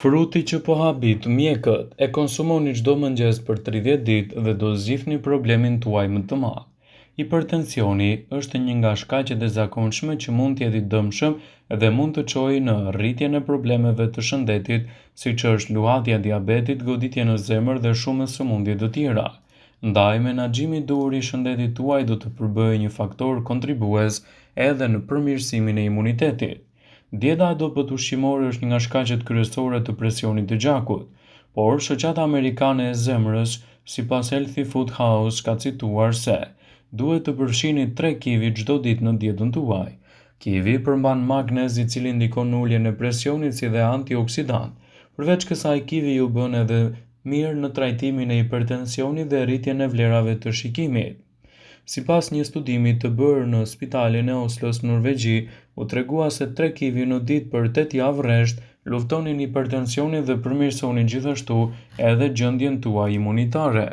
Fruti që po habit mjekët, e konsumoni çdo mëngjes për 30 ditë dhe do zgjidhni problemin tuaj më të madh. Hipertensioni është një nga shkaqet e zakonshme që mund të jetë i dëmshëm dhe mund të çojë në rritjen e problemeve të shëndetit, siç është luhatja e diabetit, goditje në zemër dhe shumë sëmundje të tjera. Ndaj, menaxhimi i duhur i shëndetit tuaj do të përbëjë një faktor kontribues edhe në përmirësimin e imunitetit. Dieta e dobët ushqimore është një nga shkaqet kryesore të presionit të gjakut. Por, Shoqata Amerikane e Zemrës, sipas Healthy Food House, ka cituar se duhet të përfshini 3 kivi çdo ditë në dietën tuaj. Kivi përmban magnez i cili ndikon në uljen e presionit si dhe antioksidant. Përveç kësaj, kivi ju bën edhe mirë në trajtimin e hipertensionit dhe rritjen e vlerave të shikimit. Sipas një studimi të bërë në spitalin e Oslos, Norvegji, u tregua se 3 kivi në ditë për 8 javë rresht luftonin hipertensionin dhe përmirësonin gjithashtu edhe gjendjen tuaj imunitare.